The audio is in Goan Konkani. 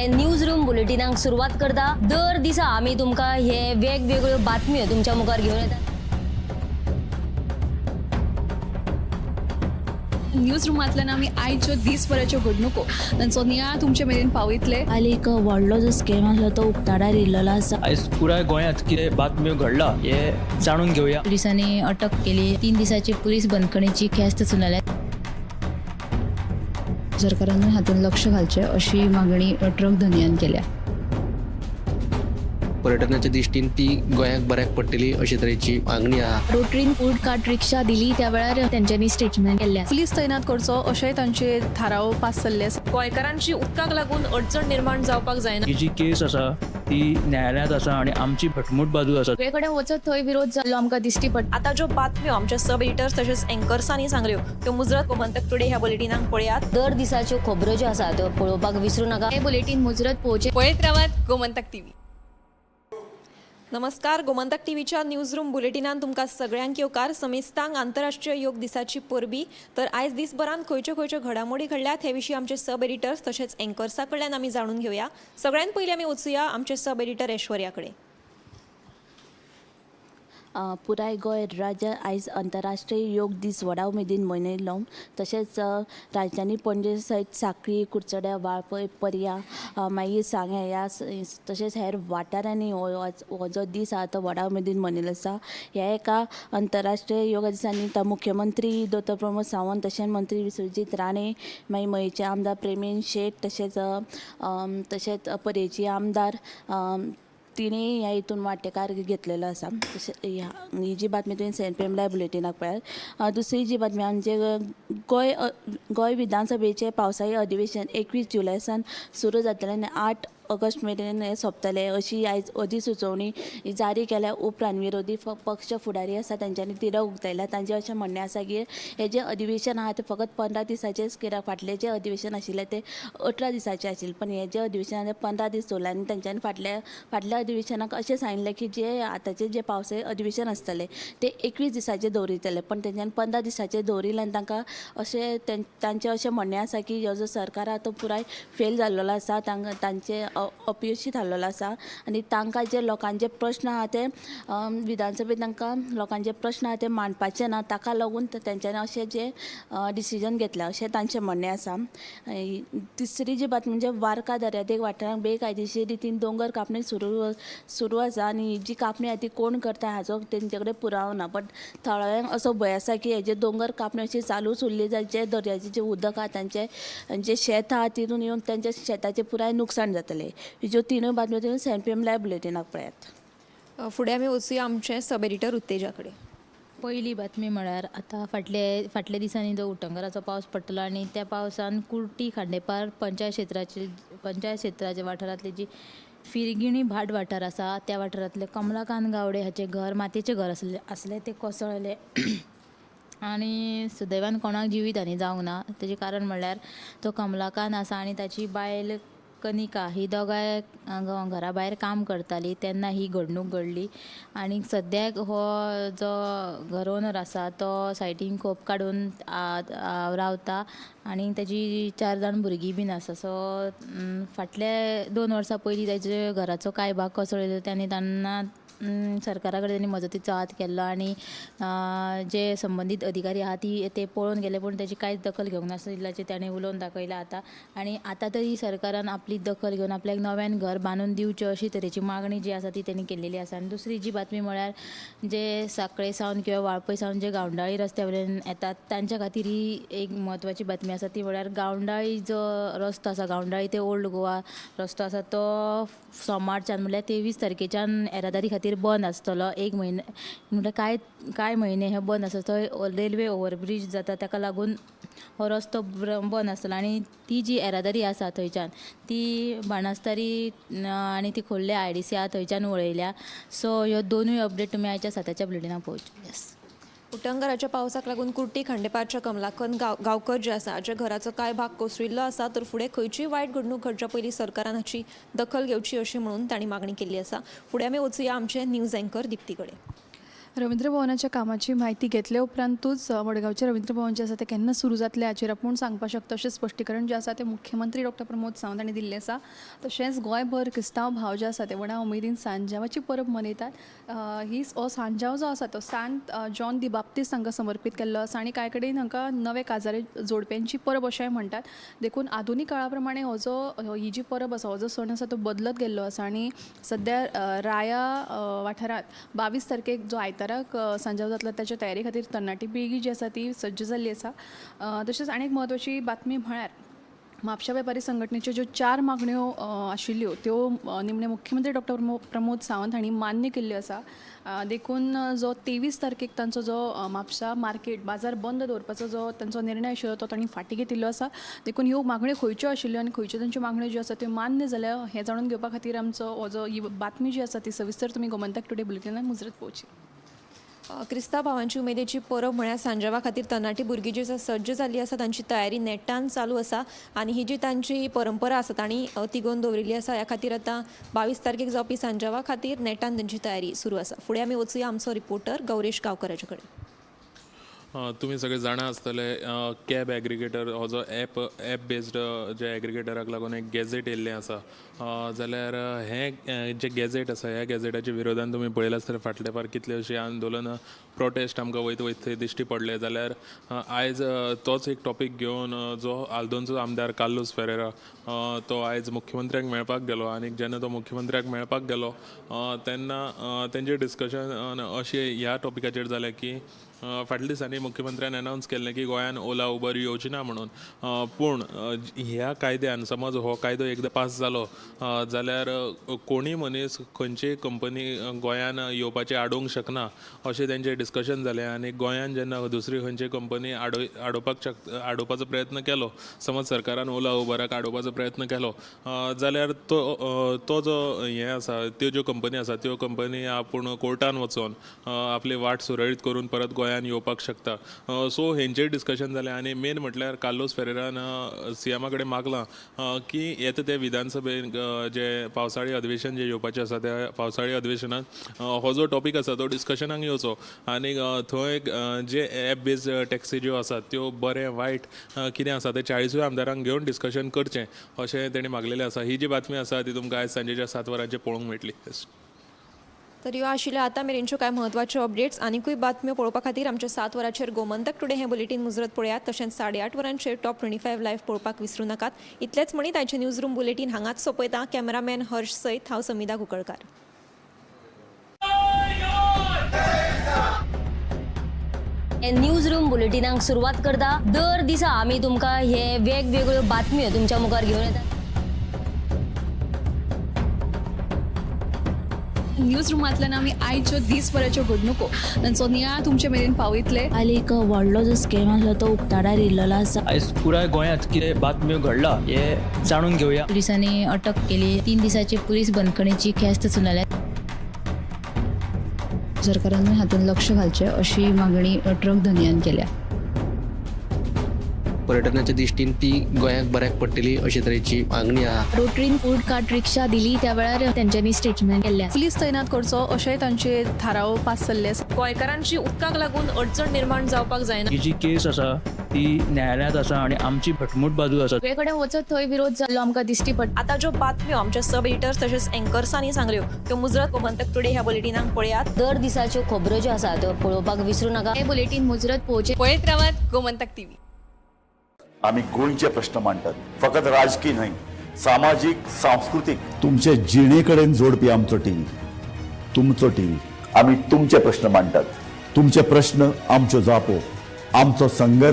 न्यूज रूम बुलेटिनाक सुरवात करता. दर दिसा आमी तुमकां हे वेगवेगळ्यो बातम्यो तुमच्या मुखार घेवन येतात. न्यूज रुमांतल्यान आमी आयच्यो दीसभराच्यो घडणुको तांचो नियाळ तुमचे मेरेन पावयतले. काल एक व्हडलो जो स्कॅम आसलो तो उक्ताडार येयल्लो आसा. आयज पुराय गोंयांत कितें बातम्यो घडला हे जाणून घेवया. पोलिसांनी अटक केली. 3 दिसाची पोलीस बंदखणीची ख्यास्त सुनावल्या. सरकारानूय हातूंत लक्ष घालचें अशी मागणी ट्रक धनयान केल्या. पर्यटनाच्या दृश्टीन ती गोंयाक बऱ्याक पडटली अशे तरेची मागणी आहा. रोटरीन फूड कार्ट रिक्षा दिली त्या वेळार तेंच्यांनी स्टेटमेंट केल्लें. पुलीस तैनात करचो अशेंय तांचे थाराव पास जाल्ले आसा. गोंयकारांची उदकाक लागून अडचण निर्माण जावपाक जायना. ही जी केस आसा ती न्यायालयांत आसा आनी आमची घटमूट बाजू आसा. सगळे कडेन वचत थंय विरोध जाल्लो आमकां दिश्टी पडटा. आतां ज्यो बातम्यो आमच्या सब एडिटर्स तशेंच एंकर्सांनी सांगल्यो त्यो मुजरत गोमंतक टुडे ह्या बुलेटिनाक पळयात. दर दिसाच्यो खबरो ज्यो आसा त्यो पळोवपाक विसरू नाका. हे बुलेटीन मुजरत पळोवचें. पळयत रावात गोमंतक टीव्ही. नमस्कार, गोमंतक टीव्हीच्या न्यूज रूम बुलेटिनान तुमकां सगळ्यांक येवकार. समेस्तांक आंतरराष्ट्रीय योग दिसाची परबी. तर आयज दिसभरांत खंयच्यो खंयच्यो घडामोडी घडल्यात हे विशीं आमचे सब एडिटर्स तशेंच एंकर्सा कडल्यान आमी जाणून घेवया. सगळ्यांत पयलीं आमी वचुया आमचे सब एडिटर ऐश्वर्या कडेन. पुराय गोंय राज्य आयज अंतरराष्ट्रीय योग दीस व्हडा उमेदीन मनयलो. तशेंच राजधानी पणजे सयत साखळी, कुडचड्या, वाळपय, पर्या, मागीर सांगें ह्या तशेंच हेर वाठारांनी हो जो दीस आहा तो व्हडा उमेदीन मनयलो आसा. ह्या एका अंतरराष्ट्रीय योगा दिसांनी मुख्यमंत्री दोतोर प्रमोद सावंत तशेंच मंत्री विश्वजीत राणे, मागीर मयेचे आमदार प्रेमेंद शेट, तशेंच तशेंच पर्येचे आमदार तिणें ह्या हितून वांटेकार घेतलेलो आसा. तशें ही जी बातमी तुवें 7 PM live बुलेटिनाक पळयात. दुसरी जी बातमी आमचे गोंय गोंय विधानसभेचें पावसाळी अधिवेशन 21 जुलय सावन सुरू जातलें आनी 8 ऑगस्ट मेरेन हें सोंपतलें अशी आयज अधिसुचोवणी जारी केल्या उपरांत विरोधी पक्ष फुडारी आसा तेंच्यांनी तिडक उक्तायल्या. तांचें अशें म्हणणें आसा की हें जें अधिवेशन आहा तें फकत 15 दिसाचेंच, कित्याक फाटलें जें अधिवेशन आशिल्लें तें 18 दिसाचें आशिल्लें, पण हें जें अधिवेशन आहा तें 15 दीस दवरलें. आनी तेंच्यांनी फाटल्या अधिवेशनाक अशें सांगिल्लें की जें आतांचें जें पावसाळी अधिवेशन आसतलें तें 21 दिसाचें दवरितलें, पण तेंच्यांनी 15 दिसाचें दवरिल्लें. आनी तांकां अशें तांचें अशें म्हणणें आसा की हो जो सरकार आहा तो पुराय फेल जाल्लो आसा, तांकां तांचें अपयशी थारलेलो आसा आनी तांकां जे लोकांचे प्रश्न आहा ते विधानसभेत तांकां लोकांचे प्रश्न आहा ते मांडपाचे ना, ताका लागून तेंच्यांनी अशें जें डिसिजन घेतलां अशें तांचें म्हणणें आसा. तिसरी जी बातमी म्हणजे वार्का दर्यादेग वाठारांत बेकायदेशीर रितीन दोंगर कापणी सुरू आसा आनी जी कापणी आहा ती कोण करता हाचो तेंचे कडेन पुरावो ना, बट थळाव्यांक असो भंय आसा की हेजे दोंगर कापणी अशी चालूच उरली जाल्यार जे दर्याचें जें उदक आहा तांचें जें शेत आहा तितून येवन तेंच्या शेताचें पुराय नुकसाण जातलें. ज्यो तिनूय बातम्यो तुमी 7 PM live बुलेटिनाक पळयात. फुडें आमी वचुया आमचे सब एडिटर उत्तेजा कडेन. पयली बातमी म्हळ्यार आतां फाटल्या दिसांनी जो उटंगराचो पावस पडटलो आनी त्या पावसान कुर्टी खांडेपार पंचायत क्षेत्राच्या वाठारांतली जी फिरगिणी भाट वाठार आसा त्या वाठारांतले कमलाकांत गावडे हाचें घर मातयेचें घर आसलें तें कोसळलें आनी सुदैवान कोणाक जिवीत हानी जावंक ना. तेजें कारण म्हणल्यार तो कमलाकांत आसा आनी ताची बायल कनिका ही दोगांय घरा भायर काम करताली तेन्ना ही घडणूक घडली. आनी सद्याक हो जो घर ओनर आसा तो सायडीन खोप काडून रावता आनी ताजी 4 जाण भुरगीं बीन आसा. सो फाटले 2 वर्सां पयलीं ताजे घराचो कांय भाग कोसळिल्लो आनी तेन्ना सरकारा कडेन तेणी मजतीचो हात केल्लो आनी जे संबंदीत अधिकारी आहा ती ते पळोवन गेले, पूण तेजी कांयच दखल घेवंक नासलेल्याचें ताणें उलोवन दाखयलां आतां. आनी आतां तरी सरकारान आपली दखल घेवन आपल्याक नव्यान घर बांदून दिवचें अशी तरेची मागणी जी आसा ती तेणी केल्लेली आसा. आनी दुसरी जी बातमी म्हळ्यार जे साखळे सावन किंवा वाळपय सावन जे गांवडाळी रस्त्या वयल्यान येतात तांच्या खातीर ही एक म्हत्वाची बातमी आसा. ती म्हळ्यार गांवडाळी जो रस्तो आसा, गांवडाळी ते ओल्ड गोवा रस्तो आसा तो सोमारच्यान म्हळ्यार 23 तारखेच्यान येरादारी खातीर बंद आसतलो. 1 म्हयने म्हळ्यार कांय म्हयने हे बंद आसता. थंय रेल्वे ओवरब्रीज जाता ताका लागून हो रस्तो बंद आसतलो आनी ती जी येरादारी आसा थंयच्यान ती बाणस्तारी आनी ती खोर्ले IDC आहा थंयच्यान वळयल्या. सो ह्यो दोनूय अपडेट तुमी आयच्या 7च्या बुलेटिनाक पळोवच्यो. येस. उटंगराच्या पावसाक लागून कुर्टी खांडेपारच्या कमलाकंद गांवकर जे आसा हाच्या घराचो कांय भाग कोसळिल्लो आसा. तर फुडें खंयचीय वायट घडणूक घडच्या पयलीं सरकारान हाची दखल घेवची अशी म्हणून तांणी मागणी केल्ली आसा. फुडें आमी वचुया आमचे न्यूज एंकर दिप्ती कडेन. रवींद्र भवनाच्या कामाची म्हायती घेतले उपरांतूच मडगांवचें रवींद्र भवन जें आसा तें केन्ना सुरू जातलें हाचेर आपूण सांगपाक शकता अशें स्पश्टीकरण जें आसा तें मुख्यमंत्री डॉक्टर प्रमोद सावंत हांणी दिल्लें आसा. तशेंच गोंयभर क्रिस्तांव भाव जे आसा ते व्हडा उमेदीन सांजावाची परब मनयतात. ही हो सांजाव जो आसा तो सांत जॉन दी बाप्तीस्त हांकां समर्पीत केल्लो आसा आनी कांय कडेन हांकां नवे काजारे जोडप्यांची परब अशेंय म्हणटात. देखून आधुनीक काळा प्रमाणे हो जो ही जी परब आसा, हो जो सण आसा तो बदलत गेल्लो आसा आनी सद्या राया वाठारांत 22 तारखेक जो आयताराक सांजाव जातलो ताच्या तयारी खातीर तरणाटी पिळगी जी आसा ती सज्ज जाल्ली आसा. तशेंच आनी एक म्हत्वाची बातमी म्हळ्यार म्हापशा वेपारी संघटनेच्यो ज्यो 4 मागण्यो आशिल्ल्यो त्यो निमणे मुख्यमंत्री डॉक्टर प्रमोद सावंत हांणी मान्य केल्ल्यो आसा. देखून जो 23 तारखेक तांचो जो म्हापसा मार्केट बाजार बंद दवरपाचो जो तांचो निर्णय आशिल्लो तो तांणी फाटीं घेतिल्लो आसा. देखून ह्यो मागण्यो खंयच्यो आशिल्ल्यो आनी खंयच्यो तांच्यो मागण्यो ज्यो आसा त्यो मान्य जाल्या हें जाणून घेवपा खातीर आमचो हो जो ही बातमी जी आसा ती सविस्तर तुमी गोमंतक टुडे बुलेटिनान मुजरत पळोवची. क्रिस्तांव भावांची उमेदीची परब म्हळ्यार सांजावा खातीर तरणाटी भुरगीं जी आसा सज्ज जाल्ली आसा, तांची तयारी नेटान चालू आसा आनी ही जी तांची परंपरा आसा तांणी तिगोवन दवरिल्ली आसा. ह्या खातीर आतां 22 तारखेक जावपी सांजावा खातीर नेटान तांची तयारी सुरू आसा. फुडें आमी वचुया आमचो रिपोर्टर गौरेश गांवकराचे कडेन. तुमी सगळे जाणा आसतले कॅब एग्रिगेटर हो जो एप बेस्ड जे एग्रिगेटराक लागून एक गॅझेट येयल्लें आसा, जाल्यार हें जें गॅझेट आसा ह्या गॅझेटाच्या विरोधान तुमी पळयलां आसतलें फाटले फार कितले अशी आंदोलनां प्रोटेस्ट आमकां वयत वयत थंय दिश्टी पडले. जाल्यार आयज तोच एक टॉपीक घेवन जो आल्दोनचो आमदार कार्लोस फेरेरा तो आयज मुख्यमंत्र्याक मेळपाक गेलो आनी जेन्ना तो मुख्यमंत्र्याक मेळपाक गेलो तेन्ना तेंचें डिस्कशन अशें ह्या टॉपिकाचेर जालें की फाटल्या दिसांनी मुख्यमंत्र्यान अनावन्स केल्लें की गोंयान ओला उबर योजना म्हणून, पूण ह्या कायद्यान समज हो कायदो एकदां पास जालो जाल्यार कोणूय मनीस खंयचीय कंपनी गोंयान येवपाची आडोवंक शकना अशें तेंचें डिस्कशन जालें. आनी गोंयान जेन्ना दुसरी खंयची कंपनी आडोवपाचो प्रयत्न केलो, समज सरकारान ओला उबराक आडोवपाचो प्रयत्न केलो जाल्यार तो जो हें आसा त्यो ज्यो कंपनी आसा त्यो कंपनी आपूण कोर्टान वचोन आपली वाट सुरळीत करून परत गोंयान येवपाक शकता. सो हेंचेर डिस्कशन जालें आनी मेन म्हटल्यार कार्लोस फेरेरान सीएमा कडेन मागलां की येता ते विधानसभेन जे पावसाळी अधिवेशन जें येवपाचें आसा त्या पावसाळी अधिवेशनात हो जो टॉपीक आसा तो डिस्कशनाक येवचो आनी थंय जे एप बेज्ड टॅक्सी ज्यो आसात त्यो बरें वायट कितें आसा तें 40 आमदारांक घेवन डिस्कशन करचें अशें तेणी मागलेलें आसा. ही जी बातमी आसा ती तुमकां आयज सांजेच्या 7 वरांचेर पळोवंक मेळटली. तर ह्यो आशिल्ल्यो आतां मेरेनच्यो कांय म्हत्वाच्यो अपडेट्स. आनिकूय बातम्यो पळोवपा खातीर आमच्या 7 वरांचेर गोमंतक टुडे हें बुलेटीन मुजरत पळयात. तशेंच 8:30 वरांचेर टॉप 25 लायव्ह पळोवपाक विसरूं नाकात. इतलेंच म्हणीत आयचें न्यूज रूम बुलेटीन हांगाच सोंपयता. कॅमेरामॅन हर्ष सयत हांव समिधा कुंकळकार. न्यूज रूम बुलेटिनाक सुरवात करता. दर दिसा आमी तुमकां हे वेगवेगळ्यो बातम्यो तुमच्या मुखार घेवन येतात. न्यूज रुमांतल्यान आमी आयच्यो दीसभराच्यो घडणुको तांचो नियाळ तुमचे मेरेन पावयतले. आनी एक व्हडलो जो स्कॅम आसलो तो उक्ताडार येयल्लो आसा. आयज पुराय गोंयांत कितें बातम्यो घडला हे जाणून घेवया. पुलिसांनी अटक केली. 3 दिसाची पुलीस बंदखणीची ख्यास्त सुनायल्या. सरकारानूय हातूंत लक्ष घालचें अशी मागणी ट्रक धनयान केल्या. पर्यटनाच्या दृश्टीन ती गोंयाक बऱ्याक पडटली अशे तरेची मागणी आहा. रोटरीन फूड कार्ट रिक्षा दिली त्या वेळार तेंच्यांनी स्टेटमेंट केल्लें आसा. पुलीस तैनात करचो अशेंय तांचे थाराव पास जाल्ले आसा. गोंयकारांची उदकाक लागून अडचण निर्माण जावपाक जायना. ही जी केस आसा ती न्यायालयांत आसा आनी आमची घटमूट बाजू आसा. सगळे कडेन वचत थंय विरोध जाल्लो आमकां दिश्टी पडटा. आतां ज्यो बातम्यो आमच्या सब एडिटर्स तशेंच एंकर्सांनी सांगल्यो त्यो मुजरत गोमंतक टुडे ह्या बुलेटिनाक पळयात. दर दिसाच्यो खबरो ज्यो आसा त्यो पळोवपाक विसरूं नाका. हें बुलेटीन मुजरत पळोवचें. पळयत रावात गोमंतक टीव्ही. आमी गोंयचे प्रश्न मांडटात, फकत राजकी न्हय, सामाजीक, सांस्कृतीक, तुमचे जिणे कडेन जोडपी आमचो टीव्ही, तुमचो टीव्ही. आमी तुमचे प्रश्न मांडटात, तुमचे प्रश्न आमच्यो जापो, आमचो संघर्श.